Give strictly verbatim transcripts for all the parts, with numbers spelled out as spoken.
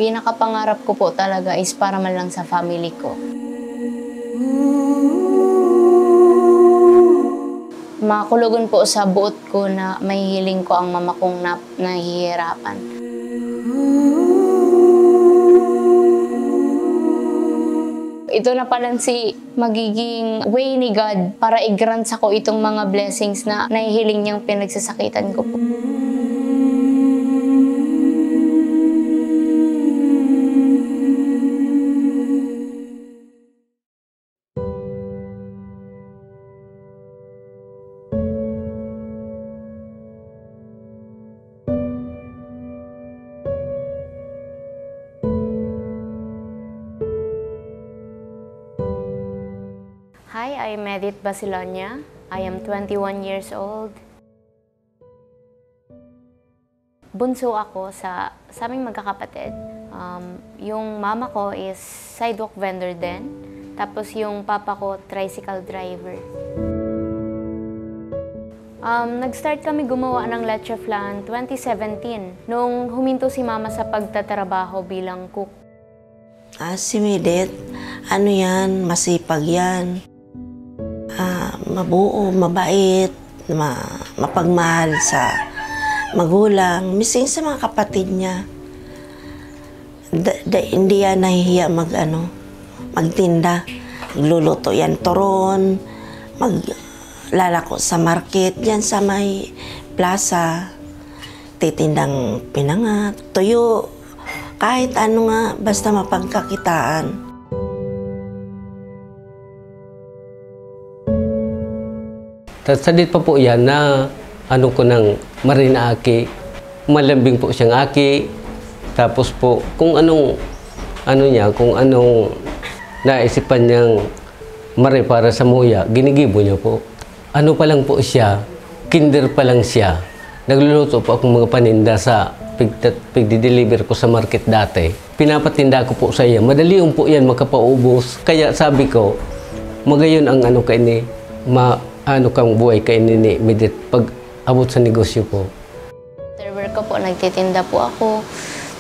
Pinakapangarap ko po talaga is para man lang sa family ko. Makulogon po sa buot ko na mahihiling ko ang mama kong nap-, nahihirapan. Ito na pala si magiging way ni God para i-grant sako itong mga blessings na nahihiling niyang pinagsasakitan ko po. Hi, I'm Edith Basilonia. I am twenty-one years old. Bunso ako sa, sa aming magkakapatid. Um, yung mama ko is sidewalk vendor din. Tapos yung papa ko, tricycle driver. Um, nag-start kami gumawa ng leche flan twenty seventeen, nung huminto si mama sa pagtatrabaho bilang cook. Ah, si Midet, ano yan, masipag yan. Ah, mabuo, mabait, ma-, mapagmahal sa magulang, mising sa mga kapatid niya. Da-, da-, hindi yan nahihiya mag, ano, magtinda. Magluluto yan turon, maglalako sa market, dyan sa may plaza. Titindang pinangat, tuyo, kahit ano nga, basta mapagkakitaan. Ta-, sadit pa po yan na ano ko nang maray na aki. Malambing po siyang aki. Tapos po, kung anong, ano niya, kung anong naisipan niyang maray para sa muya, ginigibo niya po. Ano pa lang po siya, kinder pa lang siya, nagluluto po akong mga paninda sa pigta-, pigdi-deliver ko sa market dati. Pinapatinda ko po sa iya. Madali yung po yan makapaubos. Kaya sabi ko, magayon ang ano kaini, ma-, ano kang buhay kaini ni Midet pag abot sa negosyo ko. After work ko po, nagtitinda po ako.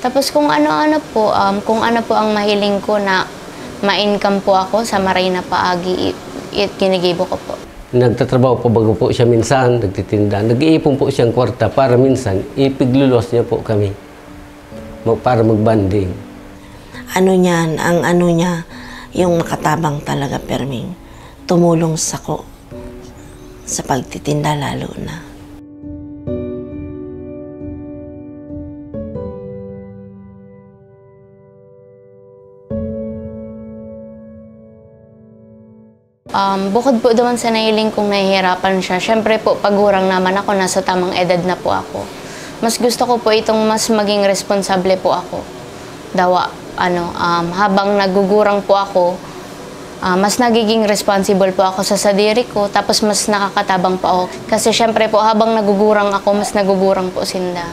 Tapos kung ano-ano po, um, kung ano po ang mahiling ko na ma-income po ako sa maray na paagi, i-, i-, ginigibo ko po. Nagtatrabaho po bago po siya minsan, nagtitinda. Nag-iipon po siyang kwarta para minsan ipiglulos niya po kami. Ma-, para mag-bonding. Ano niyan, ang ano niya, yung makatabang talaga, perming tumulong sako sa pagtitinda lalo na. Um, bukod po doon sa nahiling kong nahihirapan siya, syempre po, pagurang naman ako, nasa tamang edad na po ako. Mas gusto ko po itong mas maging responsable po ako. Dawa, ano, um, habang nagugurang po ako, ah, mas nagiging responsible po ako sa sadiri ko, tapos mas nakakatabang po ako. Kasi syempre po, habang nagugurang ako, mas nagugurang po sinda.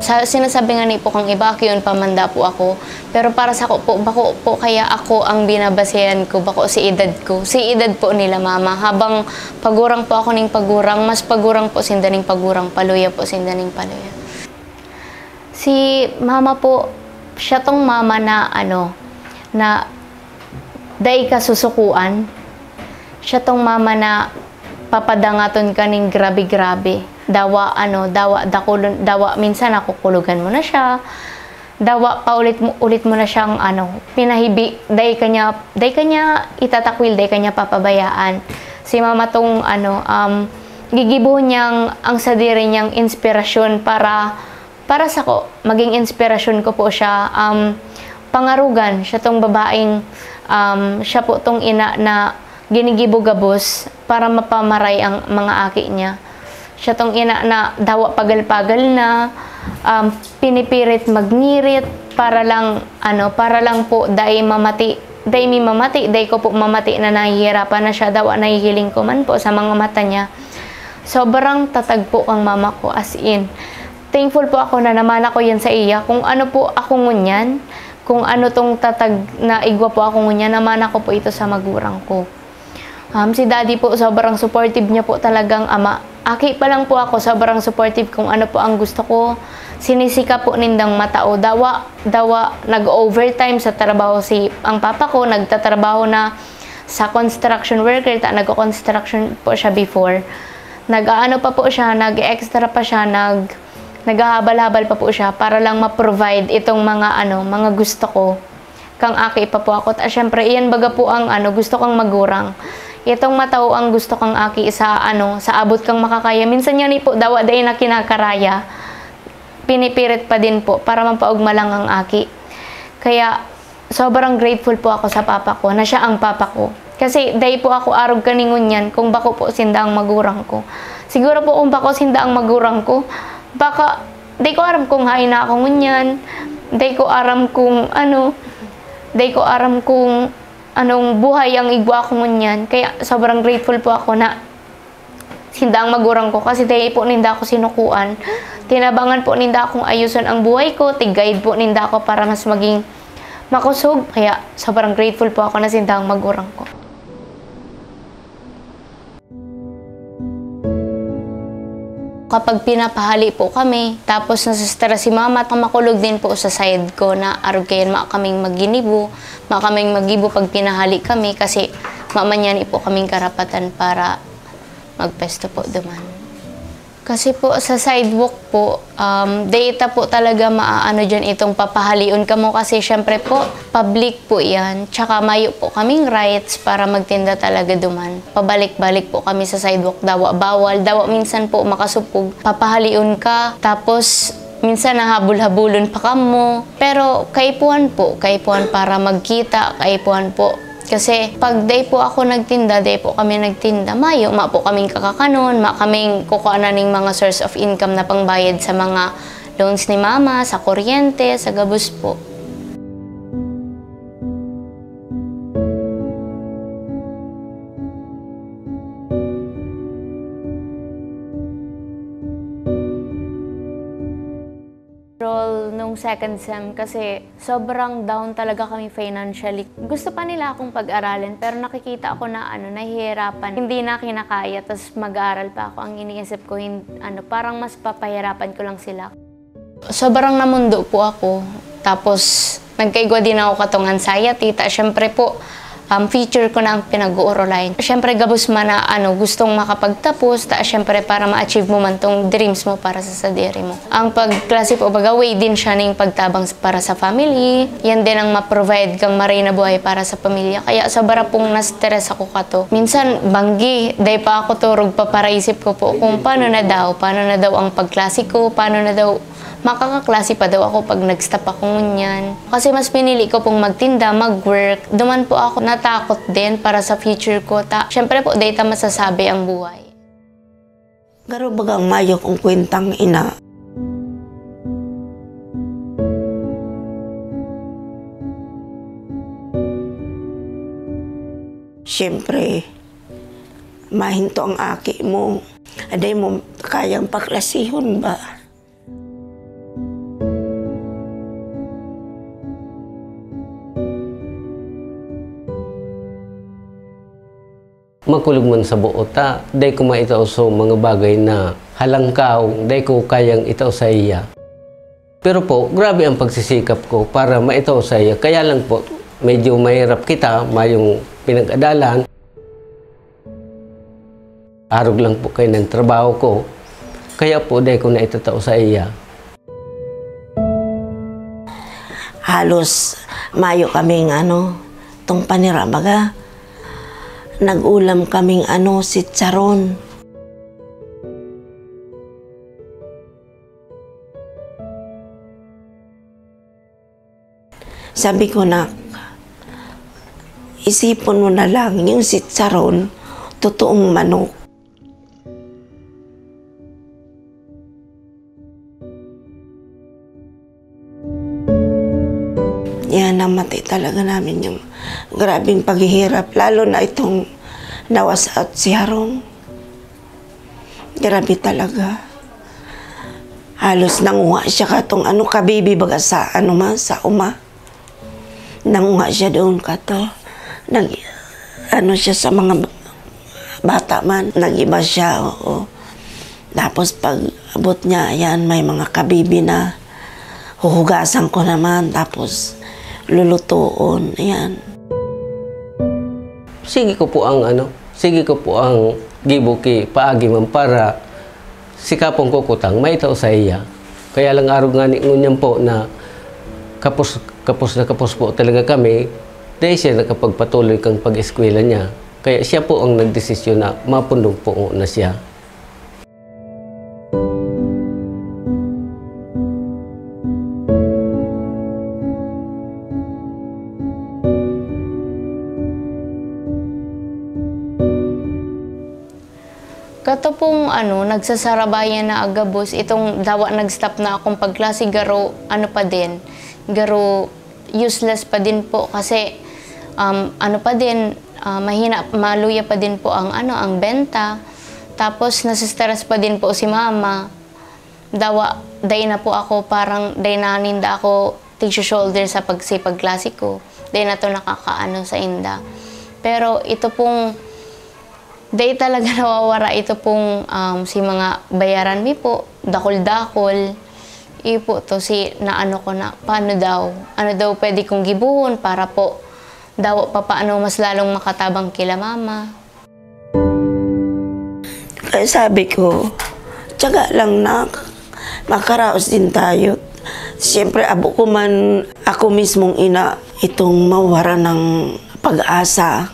Sa sinasabi nga ni po kang iba, aki yun, pamanda po ako. Pero para sako po, bako po kaya ako ang binabasehan ko, bako si edad ko. Si edad po nila mama, habang pagurang po ako ning pagurang, mas pagurang po sinda ning pagurang, paluya po sinda ning paluya. Si mama po, siya tong mama na ano, na dai ka susukuan. Siya tong mama na papadangaton ka ning grabe-grabe. Dawa, ano, dawa, dakulon, dawa, minsan nakukulogan mo na siya. Dawa, paulit mo, ulit mo na siyang, ano, pinahibi. Dai ka niya, dai ka niya itatakwil, dai ka niya papabayaan. Si mama tong, ano, um, gigibo niyang ang sadiri niyang inspirasyon para, para sako, maging inspirasyon ko po siya, um, pangarugan, siya tong babaeng, um, siya po tong ina na ginigibo gabos para mapamaray ang mga aki niya. Siya tong ina na dawa pagal-pagal na, um, pinipirit magngirit para lang, ano, para lang po dai mamati, dai mi mamati, dai ko po mamati na nahihirapan na siya, dawa nahihiling ko man po sa mga mata niya. Sobrang tatag po kang mama ko, as in. Thankful po ako na namana ko yan sa iya. Kung ano po ako ngunyan, kung ano tong tatag na igwa po ako ngunyan, namana ko po ito sa magurang ko. Um, si Daddy po, sobrang supportive niya po talagang ama. Aki pa lang po ako, sobrang supportive kung ano po ang gusto ko. Sinisika po nindang matao. Dawa, dawa, nag-overtime sa trabaho si, ang papa ko, nagtatrabaho na sa construction worker, ta nagko-construction po siya before. Nag-aano pa po siya, nag-extra pa siya, nag-, naghahabal-habal pa po siya para lang ma-provide itong mga, ano, mga gusto ko. Kang aki pa po ako. Ta, syempre, iyan baga po ang, ano, gusto kang magurang. Itong matao ang gusto kang aki sa, ano, sa abot kang makakaya. Minsan yan po, dawa dai na kinakaraya. Pinipirit pa din po para mapaugma lang ang aki. Kaya, sobrang grateful po ako sa papa ko, na siya ang papa ko. Kasi dai po ako arog kaningon yan kung bako po sinda ang magurang ko. Siguro po kung bako sinda ang magurang ko, baka, dai ko aram kung hain na ako ngunyan. Dai ko aram kung ano, dai ko aram kung anong buhay ang igwa ko ngunyan. Kaya sobrang grateful po ako na sinda ang magurang ko kasi dai po ninda ako sinukuan. Tinabangan po ninda akong ayuson ang buhay ko, tig-guide po ninda ako para mas maging makosog. Kaya sobrang grateful po ako na sinda ang magurang ko. Kapag pinapahali po kami, tapos nasa-stress si mama, makulog din po sa side ko na arog kayan, ma kaming maginibo, ma kaming magibo pag pinahali kami kasi ma man yani po kaming karapatan para magpesto po duman. Kasi po sa sidewalk po, um, dai ta po talaga maaano diyan itong papahalion kamo kasi syempre po, public po yan. Tsaka mayo po kaming rights para magtinda talaga duman. Pabalik-balik po kami sa sidewalk, dawa bawal, dawa minsan po makasupog, papahalion ka. Tapos, minsan nahabol-habulon pa kamo. Pero kaipuhan po, kaipuhan para magkita, kaipuhan po. Kasi pag dai po ako nagtinda, dai po kami nagtinda, mayo, ma po kaming kakakanon, ma kaming kukuanan ning mga source of income na pangbayad sa mga loans ni mama, sa kuryente, sa gabos po. Role nung second sem kasi sobrang down talaga kami financially. Gusto pa nila akong pag-aralin pero nakikita ko na, ano, nahihirapan. Hindi na kinakaya, tas mag-aaral pa ako. Ang iniisip ko, hin-, ano, parang mas papahirapan ko lang sila. Sobrang namundo po ako. Tapos, nagkaigwa din ako katong anxiety. Ta, syempre po, um, future ko na ang pinag-uurulayan. Syempre, gabos man na, ano, gustong makapagtapos. Ta, syempre, para ma-achieve mo man tong dreams mo para sa sadiri mo. Ang pagklase po, baga, way din siya ning pagtabang s-, para sa family. Yan din ang ma-provide kang maray na buhay para sa pamilya. Kaya sobra pong na-stress ako kato. Minsan, banggi, dai pa ako turog, paparaisip ko po kung paano na daw, paano na daw ang pagklase ko, paano na daw makakaklase pa daw ako pag nag-stop ako ngunyan. Kasi mas pinili ko pong magtinda, mag-work. Duman po ako natakot din para sa future ko. Ta, syempre po, dai ta masasabi ang buhay. Garo bagang mayo kong kwentang ina. Siyempre, mahinto ang aki mo. Aday mo kayang paklasihon ba? Makulog man sa buot ta, dai ko maitao sa mga bagay na halangkaw, dai ko kayang itao sa iya. Pero po, grabe ang pagsisikap ko para maitao sa iya. Kaya lang po, medyo mahirap kita, mayong pinag-adalan. Arog lang po kay nagtrabaho ko, kaya po dai ko naitatao sa iya. Halos mayo kaming ano, tong panira baga. Nag-ulam kaming ano, chicharon. Sabi ko, "Nak, isipon mo na lang yung sitsaron, totoong manok." Yan, namati talaga namin yung grabing paghihirap, lalo na itong nawasak si Harong. Grabe talaga. Halos nanguha siya katong ano, kabibi baga sa ano ma, sa uma. Nanguha siya doon kato. Nag, ano siya sa mga bata man, nag-iba siya, oo. Tapos pag abot niya, ayan, may mga kabibi na huhugasan ko naman, tapos lulutuon, ayan. Sige ko po ang ano, sige ko po ang gibo ki paagi man para sikapon ko kutang maitao sa iya. Kaya lang arog ngani ngunyan po na kapos, kapos na kapos po talaga kami, dahil siya nakapagpatuloy kang pag-eskwela niya. Kaya siya po ang nagdesisyon na mapundong po na siya. Kato pong ano, nagsasarabayan na gabos itong dawa nag-stop na akong pagklase, garo ano pa din, garo useless pa din po kasi, um, ano pa din, ah, mahina, maluya pa din po ang ano, ang benta. Tapos nasi-stress pa din po si mama. Dawa, dai na po ako, parang dai na ninda ako tigso-shoulder sa pagsipag-klase ko. Dai na to nakakaano sa inda. Pero ito pong dai talaga nawawara ito pong, um, si mga bayaran mi po, dakul-dakul. Iyo po to si naano ko na, paano daw? Ano daw pwede kong gibohon para po daw papaano mas lalong makatabang kila mama? Kaya sabi ko, "Tiyaga lang, nak. Makaraos din tayo." Siyempre, abo ko man, ako mismong ina, itong mawara ng pag-asa.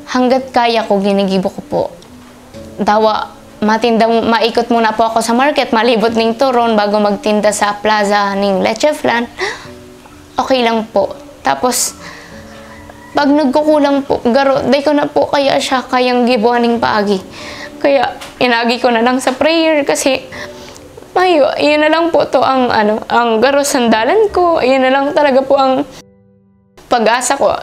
Hanggat kaya ko, ginigibo ko po. Dawa, matinda, maikot muna po ako sa market, malibot ning turon bago magtinda sa plaza ning leche flan. Okay lang po. Tapos, pag nagkukulang po, garo, dai ko na po kaya siya kayang gibuhan ning paagi. Kaya, inagi ko na lang sa prayer kasi, mayo, iyon na lang po to ang, ano, ang garo sandalan ko. Iyon na lang talaga po ang pag-asa ko.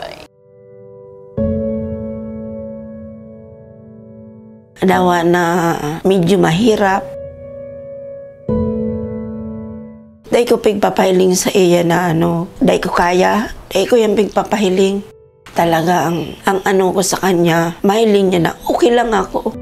Dawa na medyo mahirap. Dai ko pigpapahiling sa iya na ano, dai ko kaya, dai ko yan pigpapahiling. Talaga ang, ang ano ko sa kanya, mahiling niya na okay lang ako.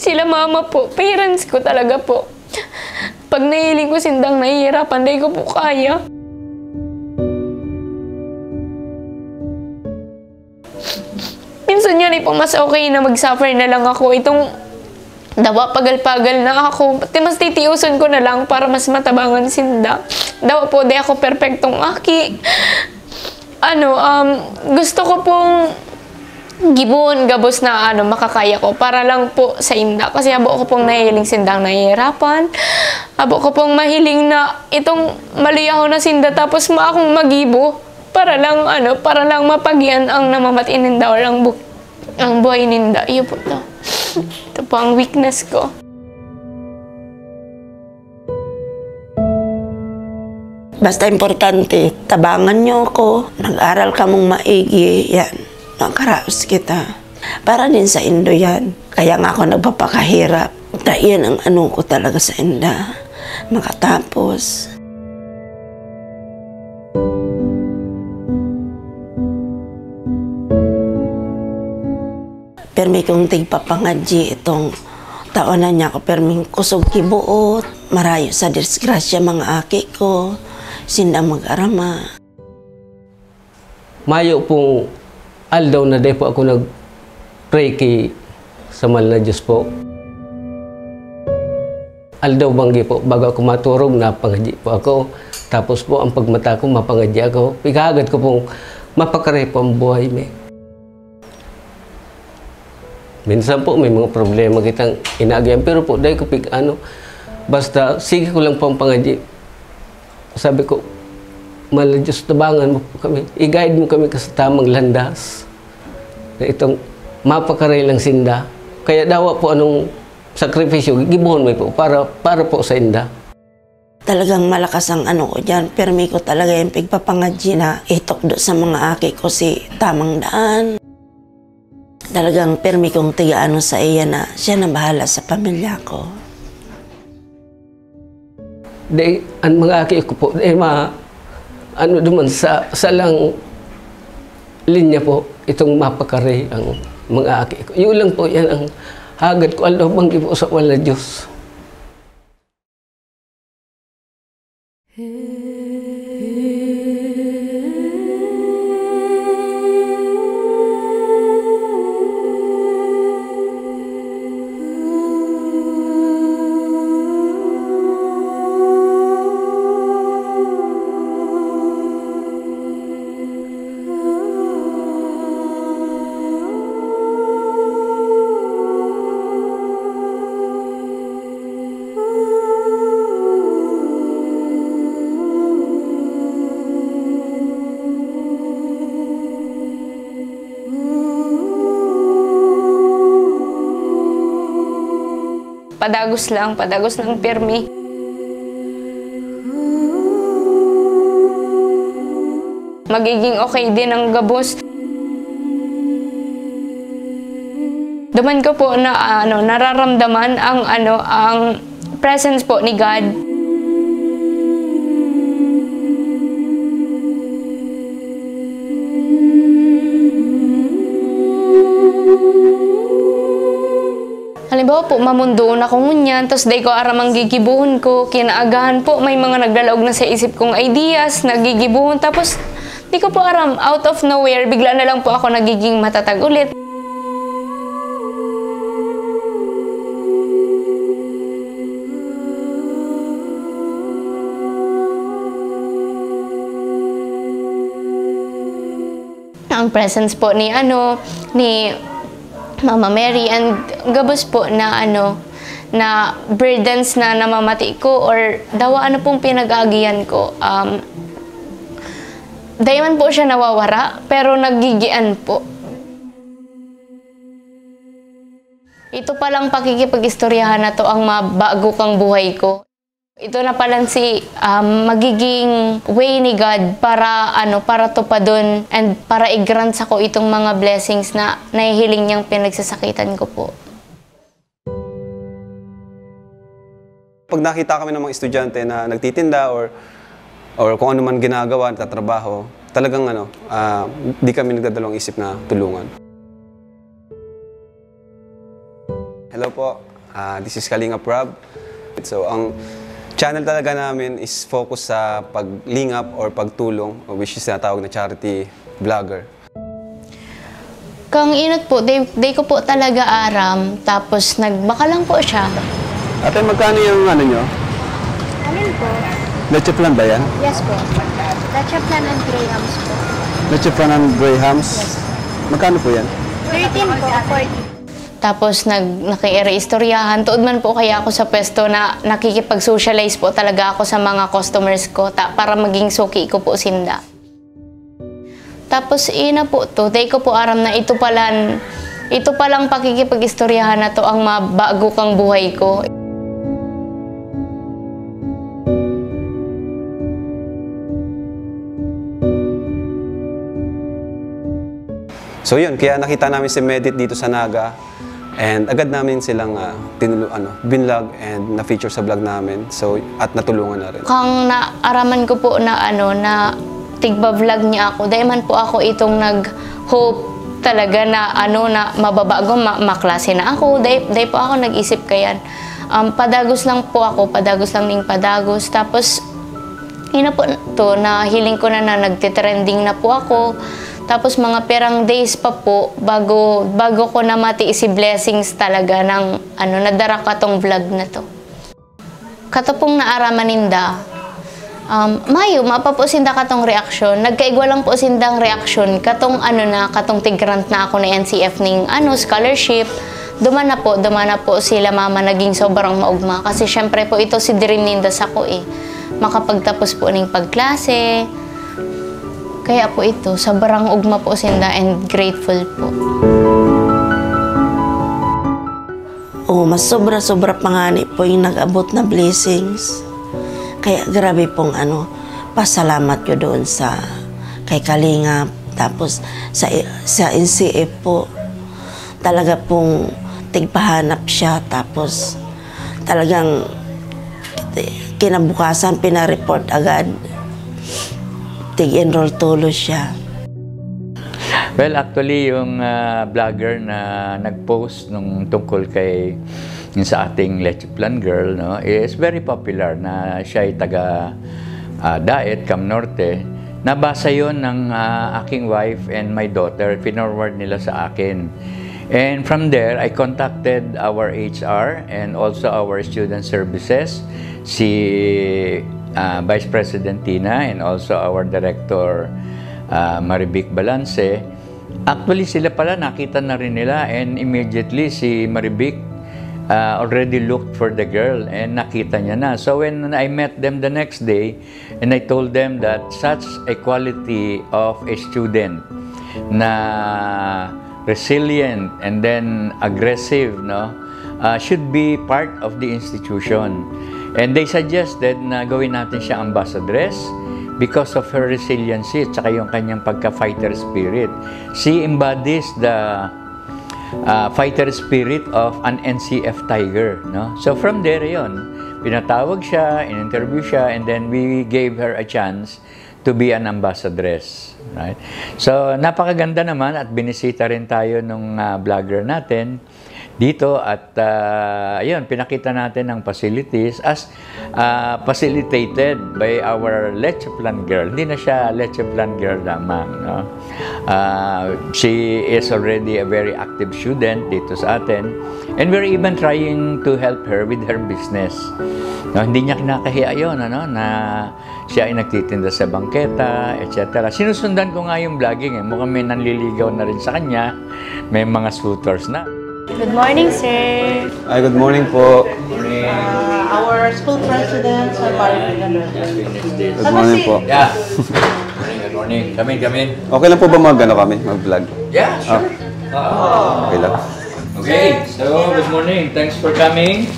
Sila mama po, parents ko talaga po. Pag nahiling ko sindang nahihirapan, dai ko po kaya. Minsan nga po, mas okay na mag-suffer na lang ako. Itong dawa, pagal-pagal na ako. Ti-, mas titiuson ko na lang para mas matabangan sinda. Dawa po, di ako perpektong aki. Ano, um, gusto ko pong gibohon gabos na, ano, makakaya ko para lang po sa inda. Kasi abo ko pong nahiling sindang nahihirapan. Abo ko pong mahiling na itong maluya ko na sinda tapos ma-, akong magibo. Para lang, ano, para lang mapagian ang namamati ninda or ang bu-, ang buhay ninda. Iyo po to. Ito po ang weakness ko. Basta importante, tabangan niyo ako. Nag-aral kamong maigi, yan. Makaraos kita. Para din sa indo yan. Kaya nga ako nagpapakahirap. Ta-, yan ang ano ko talaga sa inda. Makatapos. Permi kong tigpapangadyi itong taon na niya ako, perming kusog kibuot, marayo sa disgrasya mga aki ko, sinda mag-arama. Mayo pong aldaw na dai po ako nag-, Pray ki sa mahal na Diyos po. Aldaw banggi po, bago ako maturog, napangadyi po ako. Tapos po, ang pagmata ko, mapangadyi ako. Ikahagad ko pong mapakare po ang buhay mi. Minsan po, may mga problema kitang inaagihan. Pero po, dahil ko pig-, ano, basta sige ko lang po ang pangadyi. Sabi ko, "Mahal na Diyos, tabangan mo po kami. I-guide mo kami ka sa tamang landas. Na itong mapakare lang sinda." Kaya dawa po anong sakripisyo, gigibohon mo po para, para po sa inda. Talagang malakas ang ano ko diyan, permi ko talaga yung pigpapangadyi na itukdo sa mga aki ko si tamang daan. Talagang permi kong tigaano sa iya na siya na bahala sa pamilya ko. Dai, ang mga aki ko po, dai ma-, ano naman sa, sa lang linya po, itong mapakare ang mga aki ko. Yun lang po, yan ang hagad ko, aldaw banggi po sa wala Diyos. Padagos lang, padagos lang pirmi. Magiging okay din ang gabos. Duman ko po na, ano, nararamdaman ang, ano, ang presence po ni God. Halimbawa po, mamundoon ako ngunyan, tas dai ko aram ang gigibohon ko. Kinaagahan po, may mga naglalaog na sa isip kong ideas na gigibohon. Tapos, di ko po aram, out of nowhere, bigla na lang po ako nagiging matatag ulit. Ang presence po ni, ano, ni Mama Mary and gabos po na, ano, na burdens na namamati ko or dawa ano pong pinag-aagihan ko, um, dai man po siya nawawara, pero nagigian po. Ito palang pakikipag-istoryahan na to ang mabago kang buhay ko. Ito na palan si, um, magiging way ni God para, ano, para tupadon and para i-grant sako itong mga blessings na nahihiling niyang pinagsasakitan ko po. Pag nakita kami ng mga estudyante na nagtitinda or, or kung ano man ginagawa, nagtatrabaho, talagang ano, ah, di kami nagdadalawang isip na tulungan. Hello po, ah, this is Kalingap Rob. So, ang channel talaga namin is focus sa paglingap or pagtulong, which is tinatawag na charity vlogger. Kang inot po, di, di ko po talaga aram, tapos nagbaka lang po siya. Ate, magkano yung ano nyo? Alin po? Leche flan ba yan? Yes po. Leche flan and Grahams po. Leche flan and Grahams? Yes. Magkano po yan? Thirteen po, forty. Tapos nag-, nakiiriistoryahan. Tuod man po kaya ako sa pwesto na nakikipag-socialize po talaga ako sa mga customers ko ta-, para maging suki ko po sinda. Tapos, ina po to, dai ko po aram na ito palan-, ito palang pakikipag-istoryahan na to ang mabago kang buhay ko. So yun, kaya nakita namin si Medit dito sa Naga, and agad namin silang, ah, tinulu-, ano, binlog and na-feature sa vlog namin. So, at natulungan na rin. Kang naaraman ko po na, ano, na tigba-vlog niya ako, dai man po ako itong nag-hope talaga na, ano, na mababago, ma-, maklase na ako. Dai, dai po ako nag-isip kayan. Um, padagos lang po ako, padagos lang ning padagos. Tapos, yun na po to, nahiling ko na, na nagtitrending na po ako. Tapos mga pirang days pa po bago, bago ko namati si Blessings talaga ng ano, nadara katong vlog na to. Kato pong naaraman ninda, um, mayo, mapa po sinda katong reaksyon. Nagkaigwa lang po sindang reaksyon katong ano na, katong tigrant na ako ni N C F ning ano, scholarship. Duman na po, duman na po sila mama naging sobrang maugma. Kasi syempre po ito si dream ninda sako eh. Makapagtapos po ning pagklase. Kaya po ito, sobrang ugma po sinda and grateful po. Oh, mas sobra-sobra pa ngani po yung nag-abot na blessings. Kaya grabe pong ano, pasalamat ko doon sa kay Kalingap, tapos sa, sa N C F po. Talaga pong tigpahanap siya, tapos talagang kinabukasan pinareport agad. Tig-enroll tulos siya. Well, actually, yung ah, vlogger na nag-post nung tungkol kay yung sa ating Leche Plan Girl, no, is very popular na siya ay taga ah, Daet, Cam Norte. Nabasa yon ng ah, aking wife and my daughter. Finorward nila sa akin. And from there, I contacted our H R and also our student services, si ah, Vice President Tina and also our Director ah, Marivic Balance. Actually, sila pala nakita na rin nila, and immediately si Marivic ah, already looked for the girl and nakita niya na. So when I met them the next day, and I told them that such a quality of a student na resilient and then aggressive, no, ah, should be part of the institution. And they suggested na gawin natin siya ambassadress because of her resiliency at saka yung kanyang pagka-fighter spirit. She embodies the ah, fighter spirit of an N C F Tiger, no? So from there, yon, pinatawag siya, in-interview siya, and then we gave her a chance to be an ambassadress, right? So napakaganda naman at binisita rin tayo nung ah, vlogger natin dito at ah, ayun, pinakita natin ang facilities as ah, facilitated by our Leche Plan Girl. Hindi na siya Leche Plan Girl lamang, no? Ah, she is already a very active student dito sa atin. And we're even trying to help her with her business. No, hindi niya kinakahiya yun, ano, na siya ay nagtitinda sa bangketa, et cetera. Sinusundan ko nga yung vlogging eh. Mukhang may nanliligaw na rin sa kanya. May mga suitors na. Good morning, sir. Ay, good morning po. Uh, our school president, Sir Mario Villanueva. Good morning po. Yeah. Good morning, good morning. Come in, come in. Okay lang po ba mag ano kami, mag-vlog? Yeah, sure. Oo. Okay lang. Okay, so good morning. Thanks for coming.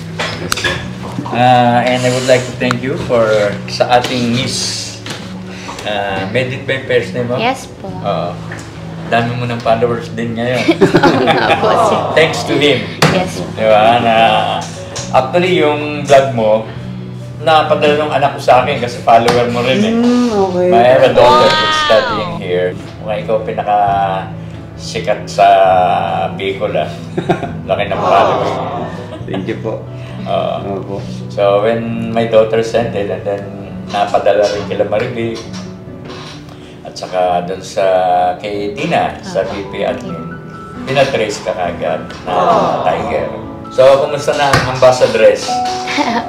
Uh, and I would like to thank you for sa ating Miss uh, Medit ba yung first name mo? Yes po. Oo. Dami mo ng followers din ngayon. Nga po, sir. Thanks to him. Yes po. Di ba? Na, actually, yung vlog mo, napadala ng anak ko sa akin kasi follower mo rin eh. Mm, okay. My, I have a daughter that's studying here. Kung ikaw pinaka sikat sa Bicol ah. Laki ng following. Thank you po. Oo. Ano po? So when my daughter sent it and then napadala rin kila Marivic at saka doon sa kay Tina sa V P admin, pinatrace ka kagad na Tiger. So, kumusta na ang ambassadress?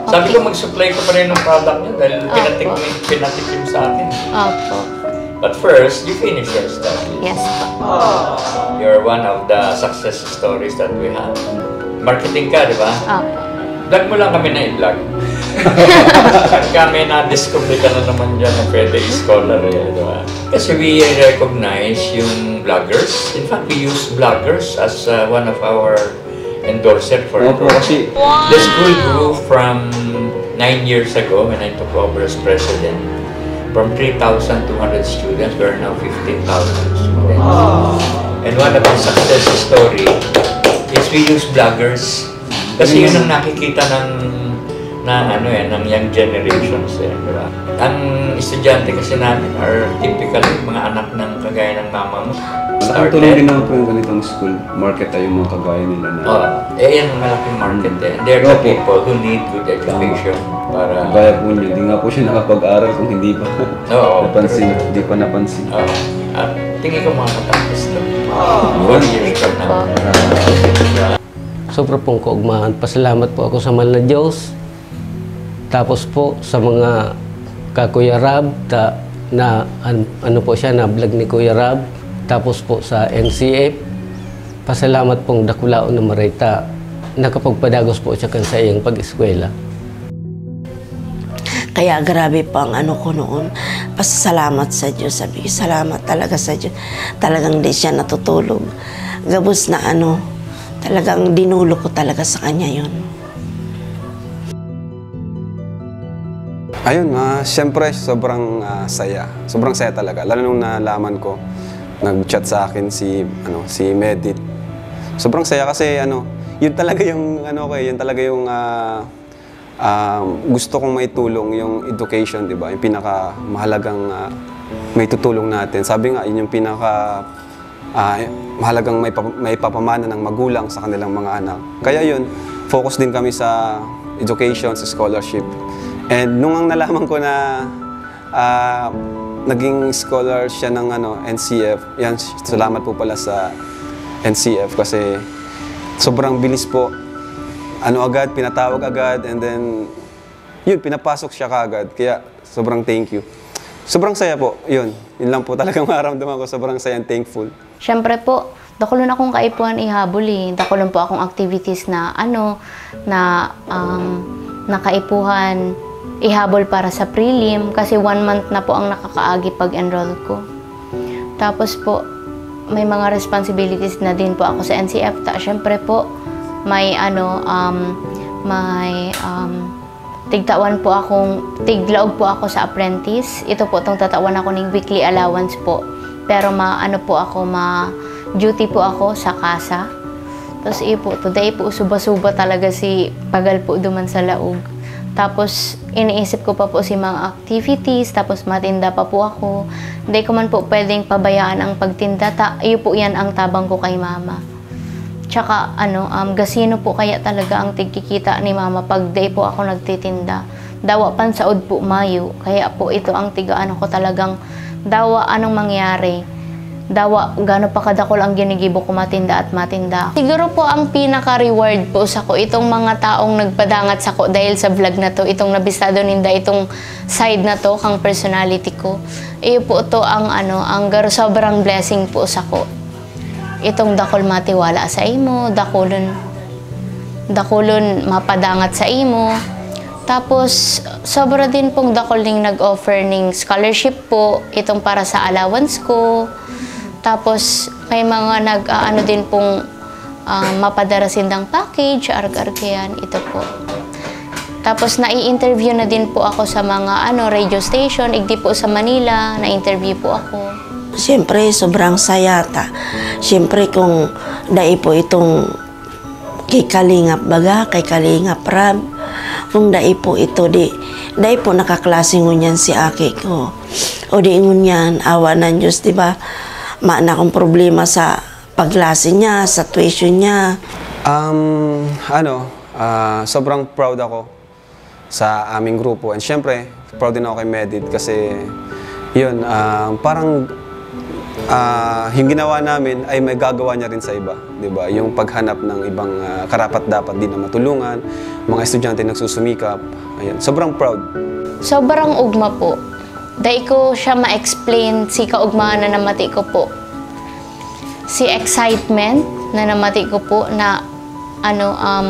Sabi ko, mag-supply ko pa rin ng product niyo dahil Opo. pinatikim, pinatikim sa akin. Opo. But first, you finish your studies. Yes po. You're one of the success stories that we have. Marketing ka, di ba? Opo. Vlog mo lang kami na i-vlog. Kami na-discover ka na naman dyan na pwede i-scholar eh, di ba? Kasi we recognize yung vloggers. In fact, we use vloggers as uh, one of our endorser for Opo, enrollment. Kasi The school grew from nine years ago when I took over as president. From three thousand two hundred students, we're now fifteen thousand students. And one of the success story is we use vloggers. Kasi yun ang nakikita ng ng ano eh, ng young generations eh, di ba? Ang estudyante kasi namin are typically mga anak ng kagaya ng mama mo. Ang tulong din naman po yung ganitong school, market ay yung mga kagaya nila na. Oh, eh, yan ang malaking market eh. They're the Opo. People who need good education para... Kagaya po niya, di nga po siya nakapag-aral kung hindi pa Oo. napansin, di pa napansin. Oo. At Tingin ko makakatapos kami. One year ka na. Sobra pong kaugmahan. Pasalamat po ako sa mahal na Diyos. Tapos po sa mga ka Kuya Rab, ta, na, an-, ano po siya, na vlog ni Kuya Rab. Tapos po sa N C F, pasalamat pong dakulaon na mareta. Nakapagpadagos po siya kan sa iyang pag-eskwela. Kaya grabe po ang ano ko noon, pasasalamat sa Diyos. Sabi ko, salamat talaga sa Diyos. Talagang di siya natutulog. Gabos na ano, talagang dinulo ko talaga sa kanya yon. Ayun, ah, siyempre, sobrang ah, saya. Sobrang saya talaga. Lalo nung nalaman ko, nag-chat sa akin si, ano, si Medit. Sobrang saya kasi, ano, yun talaga yung, ano ko eh, yun talaga yung ah, ah, gusto kong maitulong, yung education, di ba? Yung pinakamahalagang ah, maitutulong natin. Sabi nga, yun yung pinaka ah, mahalagang may, pa- may papamana ng magulang sa kanilang mga anak. Kaya yun, focus din kami sa education, sa scholarship. And nung ang nalaman ko na ah, naging scholar siya ng ano, N C F, yan, salamat po pala sa N C F kasi sobrang bilis po. Ano agad, pinatawag agad, and then yun, pinapasok siya kaagad. Kaya sobrang thank you. Sobrang saya po, yun. Yun lang po talagang mararamdaman ko, sobrang saya and thankful. Siyempre po, dakulon akong kaipuhan ihabol eh. Dakulon po akong activities na ano, na um, na kaipuhan ihabol para sa prelim kasi one month na po ang nakakaagi pag-enroll ko. Tapos po, may mga responsibilities na din po ako sa N C F. Ta, syempre po, may ano, um, may um, tigtawan po akong, tiglaog po ako sa apprentice. Ito po tong tatawan ako ning weekly allowance po. Pero ma, ano po ako, ma, duty po ako sa kasa. Tapos iyo po, today po, suba-suba talaga si pagal po duman sa laog. Tapos, iniisip ko pa po si mga activities, tapos matinda pa po ako. Hindi ko man po pwedeng pabayaan ang pagtinda. Ta, iyo po yan ang tabang ko kay mama. Tsaka, ano, um, gasino po kaya talaga ang tigkikita ni mama pag dai po ako nagtitinda. Dawa pansaod po mayo. Kaya po ito ang tiga-ano ko talagang dawa anong mangyari. Dawa, gano pa kadakol ang ginigibo ko matinda at matinda. Siguro po ang pinaka-reward po sako, itong mga taong nagpadangat sako dahil sa vlog na to, itong nabistado ninda, itong side na to, kang personality ko. Iyo po to ang ano, ang gar-, sobrang blessing po sako. Itong dakol matiwala sa imo, dakulon, dakulon mapadangat sa imo. Tapos, sobra din pong dakol ning nag-offer ning scholarship po, itong para sa allowance ko. Tapos, may mga nag-aano din pong ah, mapadara sindang package, arog-arog yan, ito po. Tapos, nai-interview na din po ako sa mga ano, radio station, igdi po sa Manila, na-interview po ako. Siyempre, sobrang saya ta. Siyempre, kung dai po itong kay Kalingap baga, kay Kalingap Rab, kung dai po ito, di, dai po nakaklase ngunyan si aki ko. O di ngunyan, awa ng Diyos, di ba? Maana akong problema sa paglasi niya, sa tuition niya. Um, ano, ah, sobrang proud ako sa aming grupo. And syempre, proud din ako kay Medit kasi, yun, ah, parang ah, yung ginawa namin ay may gagawa niya rin sa iba, di ba? Yung paghanap ng ibang ah, karapat-dapat din na matulungan, mga estudyante nagsusumikap. Ayun, sobrang proud. Sobrang ugma po. Dai ko siya ma-explain si kaugmahan na namati ko po. Si excitement na namati ko po na ano, um,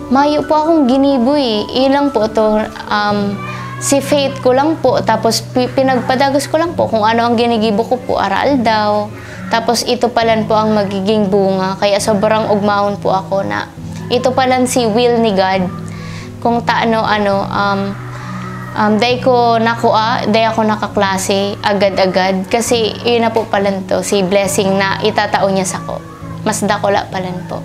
mayo po akong ginibo eh. Ilang po to, um, si faith ko lang po, tapos pi- pinagpadagos ko lang po kung ano ang ginigibo ko po, aral daw. Tapos ito palan po ang magiging bunga, kaya sobrang ugmaon po ako na ito palan si will ni God. Kung taano, ano, um, um, dai ko nakua, dai ako nakaklase agad-agad. Kasi yun na po palan to, si blessing na itatao niya sako. Mas dakula palan po.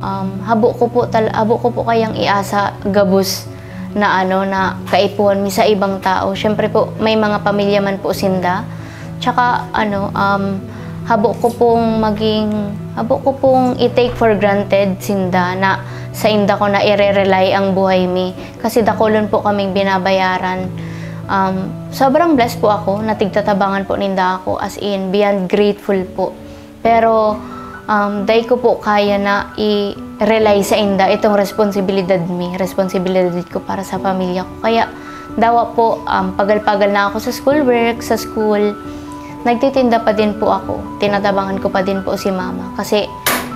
Um, habo ko po tal- habo ko po kayang iasa gabos na ano na kaipuhan mi sa ibang tao. Syempre po may mga pamilya man po sinda. Tsaka ano um habo ko pong maging habo ko pong i-take for granted sinda na sa inda ko na ire-rely ang buhay mi kasi dakulon po kaming binabayaran. Um, sobrang blessed po ako na tigtatabangan po ninda ako, as in, beyond grateful po. Pero, um, dai ko po kaya na i-rely sa inda itong responsibilidad mi, responsibilidad ko para sa pamilya ko. Kaya, dawa po, um, pagal-pagal na ako sa schoolwork, sa school, nagtitinda pa din po ako. Tinatabangan ko pa din po si mama. Kasi,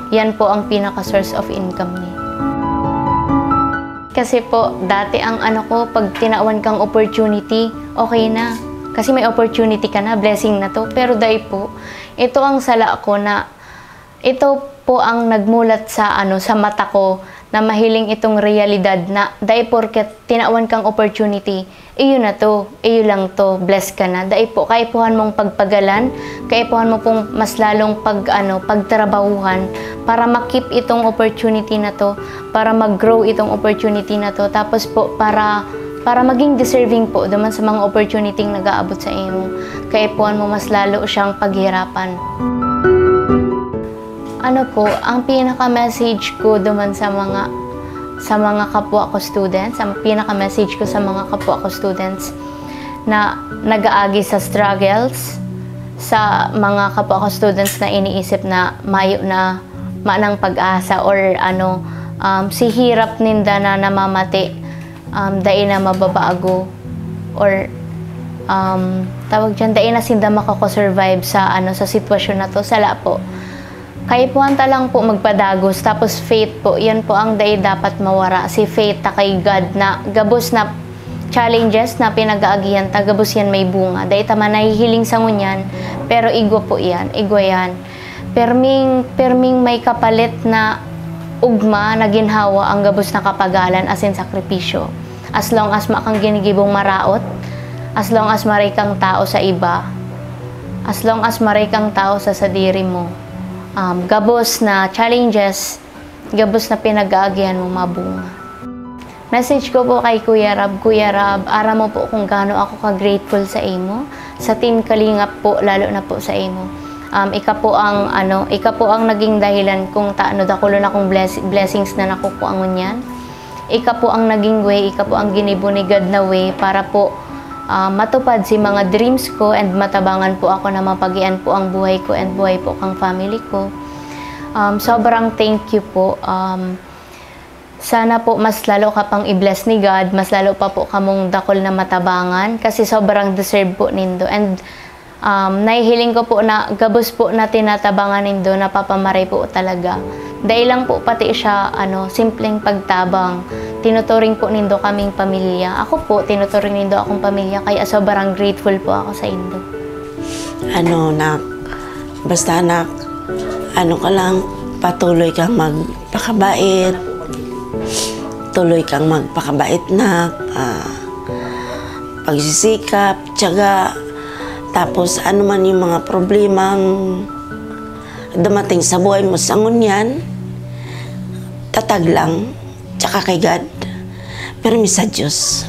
yan po ang pinaka-source of income niya. Kasi po, dati ang ano ko, pag tinawan kang opportunity, okay na. Kasi may opportunity ka na, blessing na to. Pero dai po, ito ang sala ko na, ito po ang nagmulat sa, ano, sa mata ko na mahiling itong realidad na dai porket tinawan kang opportunity, iyo na to, iyo lang to, blessed ka na. Dai po, kaipuhan mong pagpagalan, kaipuhan mo pong mas lalong pag, ano, pagtrabahuhan para ma-keep itong opportunity na to, para mag-grow itong opportunity na to. Tapos po, para, para maging deserving po duman sa mga opportunity na nag-aabot sa imo, kaipuhan mo mas lalo siyang paghirapan. Ano po, ang pinaka-message ko duman sa mga, sa mga kapwa ko students, ang pinaka-message ko sa mga kapwa ko students na nag-aagi sa struggles, sa mga kapwa ko students na iniisip na mayo na manang pag-asa or ano, um, si hirap ninda na namamati, um, dai na mababago or, um, tawag diyan, dai na sinda makako-survive sa, ano, sa sitwasyon na 'to, sala po. Kaipuhan ta lang po magpadagos, tapos faith po, 'yan po ang dai dapat mawara, si faith ta kay God na gabos na challenges na pinag-aagihan ta, gabos 'yan may bunga. Dai ta man nahihiling sa ngunyan, pero igwa po 'yan, igwa 'yan. Perming, perming may kapalit na ugma na ginhawa ang gabos na kapagalan asin sakripisyo. As long as ma kang ginigibong maraot, as long as maray kang tao sa iba, as long as maray kang tao sa sadiri mo, um, gabos na challenges, gabos na pinag-aagihan mo mabunga. Message ko po kay Kuya Rab, Kuya Rab, aram mo po kung gaano ako ka-grateful sa imo, sa Team Kalingap po, lalo na po sa imo. Um, ika po ang, ano, ika po ang naging dahilan kung taano dakulon akong bless-, blessings na nakukuha ngunyan. Ika po ang naging way, ika po ang ginibo ni God na way para po, ah, matupad si mga dreams ko and matabangan po ako na mapagian po ang buhay ko and buhay po kang family ko. Um, sobrang thank you po. Um, sana po mas lalo ka pang i-bless ni God, mas lalo pa po kamong dakul na matabangan kasi sobrang deserve po nindo. And, um, nahihiling ko po na gabos po na tinatabangan nindo, napapamaray po talaga. Dai lang po pati siya, ano, simpleng pagtabang. Tinuturing po nindo kaming pamilya. Ako po, tinuturing nindo akong pamilya, kaya sobrang grateful po ako sa indo. Ano, nak, basta, nak, ano ka lang, patuloy kang magpakabait. Tuloy kang magpakabait, nak. Ah, pagsisikap, tiyaga. Tapos, ano man yung mga problemang dumating sa buhay mo sa ngunyan, tatag lang, tsaka kay God. Pero mi sa Diyos.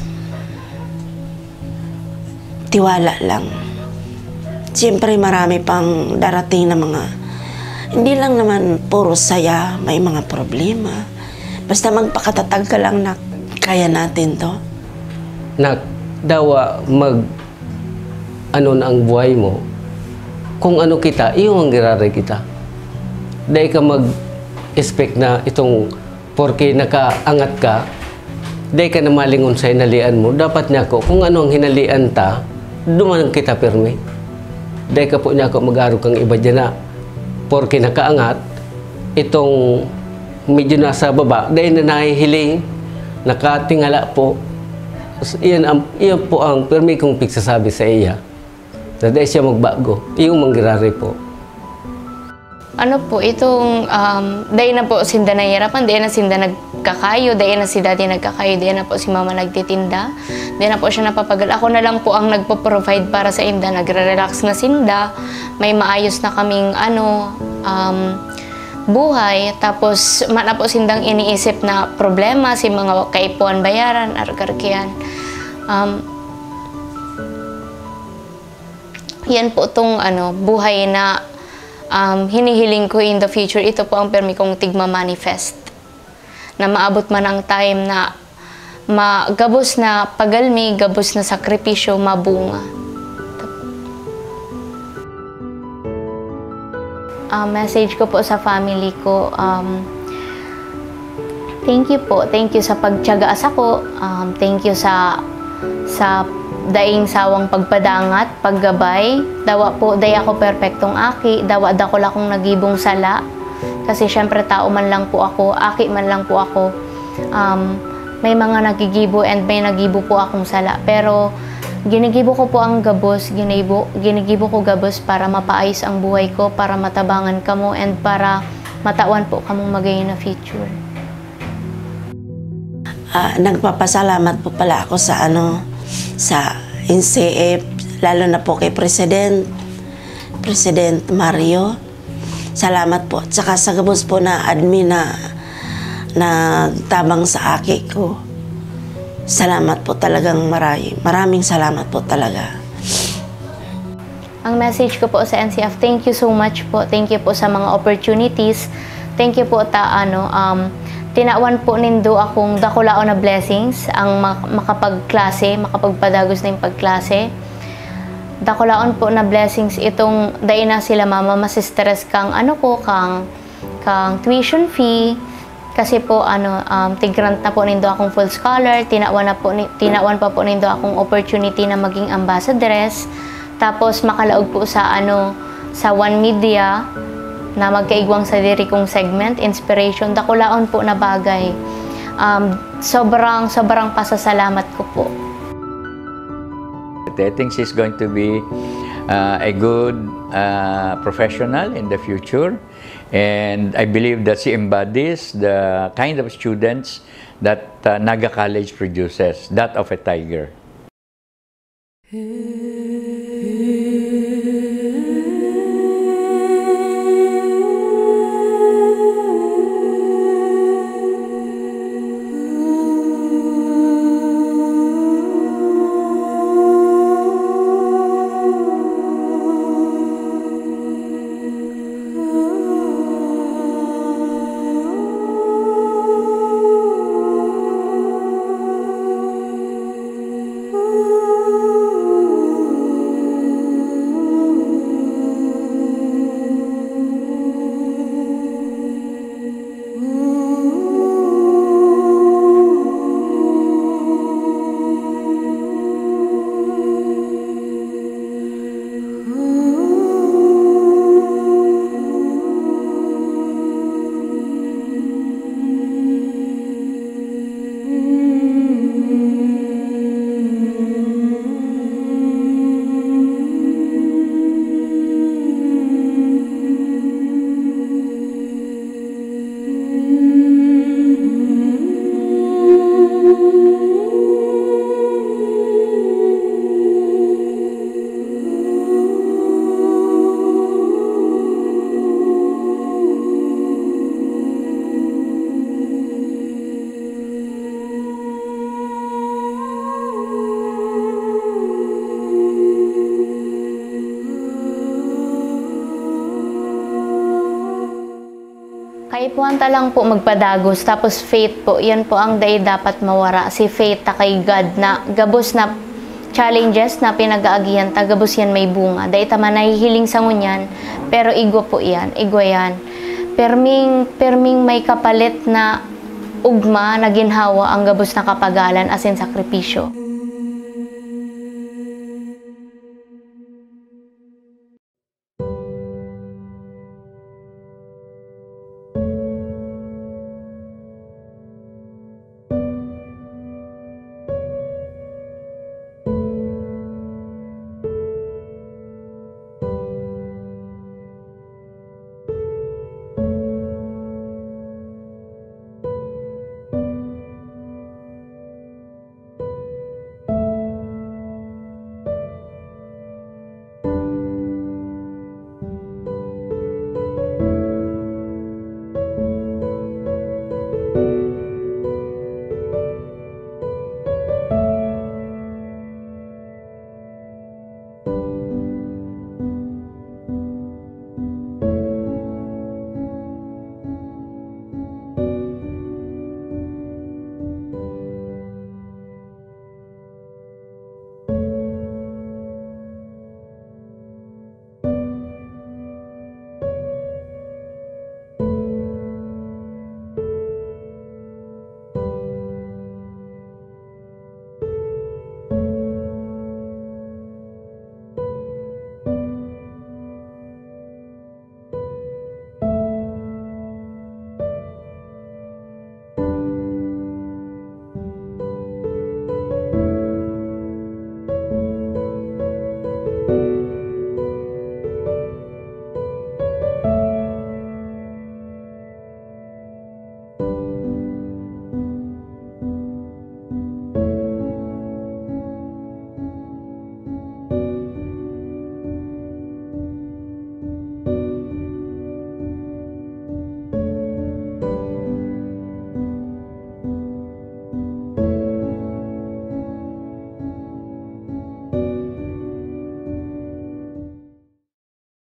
Tiwala lang. Siyempre, marami pang darating na mga, hindi lang naman puro saya, may mga problema. Basta magpakatatag ka lang, nak. Kaya natin 'to. Nak, dawa mag-, ano na ang buhay mo. Kung ano kita, iyo ang giraray kita. Dai ka mag-expect na itong porke nakaangat ka, dai ka na malingon sa hinalian mo. Dapat niya ko, kung ano ang hinalian ta, duman kita pirmi. Dai ka po niya ko mag-arog kang iba dyan na, porke nakaangat, itong medyo nasa baba, dai na nahihiling, nakatingala po. Iyan ang, iyan po ang pirmi kong pigsasabi sa iya. Na dai siya magbago, iyo man giraray po. Ano po, itong, um, dai na po sinda nahihirapan, dai na sinda nagkakayo, dai na si daddy nagkakayo, dai na po si mama nagtitinda, dai na po siya napapagal. Ako na lang po ang nagpo-provide para sa inda, nagre-relax na sinda, may maayos na kaming, ano, um, buhay, tapos mana po sindang iniisip na problema, si mga kaipuhan bayaran, arog-arog yan. Um, yan po tong, ano, buhay na, um, hinihiling ko in the future. Ito po ang permi kong tigma-manifest. Na maabot man ang time na ma-, gabos na pagalmi, gabos na sakripisyo, mabunga. Ah, message ko po sa family ko, um, thank you po. Thank you sa pagtiyaga sako. Um, thank you sa, sa daing sawang pagpadangat, paggabay. Dawa po, dai ako perpektong aki. Dawa dakul akong nagibong sala. Kasi syempre, tao man lang po ako, aki man lang po ako. Um, may mga nagigibo and may nagibo po akong sala. Pero ginigibo ko po ang gabos, ginibo, ginigibo ko gabos para mapaayos ang buhay ko, para matabangan kamo, and para matawan po kamong magayon na future. Ah, nagpapasalamat po pala ako sa ano, sa N C F, lalo na po kay President, President Mario. Salamat po. Tsaka sa gabos po na admin na nagtabang sa aki ko. Salamat po talagang maray-, maraming salamat po talaga. Ang message ko po sa N C F, thank you so much po. Thank you po sa mga opportunities. Thank you po ta, ano, um, tinawan po nindo akong dakulaon na blessings, ang ma-, makapagklase, makapagpadagos na yung pagklase. Dakulaon po na blessings itong dai na sila mama masistress kang ano ko, kang, kang tuition fee. Kasi po, ano, um, tigrant na po nindo akong full scholar, tinawan na po ni-, tinawan pa po nindo akong opportunity na maging ambassadress. Tapos makalaog po sa, ano, sa One Media na magkaigwang sadiri kong segment, inspiration, dakulaon po na bagay. Um, sobrang, sobrang pasasalamat ko po. I think she's going to be uh, a good uh, professional in the future. And I believe that she embodies the kind of students that uh, Naga College produces, that of a tiger. Kaipuhan ta lang po magpadagos, tapos faith po, yan po ang dai dapat mawara. Si faith ta kay God na gabos na challenges na pinag-aagihan ta, gabos yan may bunga. Dai ta man nahihiling sa ngunyan, pero igwa po yan, igwa yan. Perming, perming may kapalit na ugma na ginhawa ang gabos na kapagalan asin sakripisyo.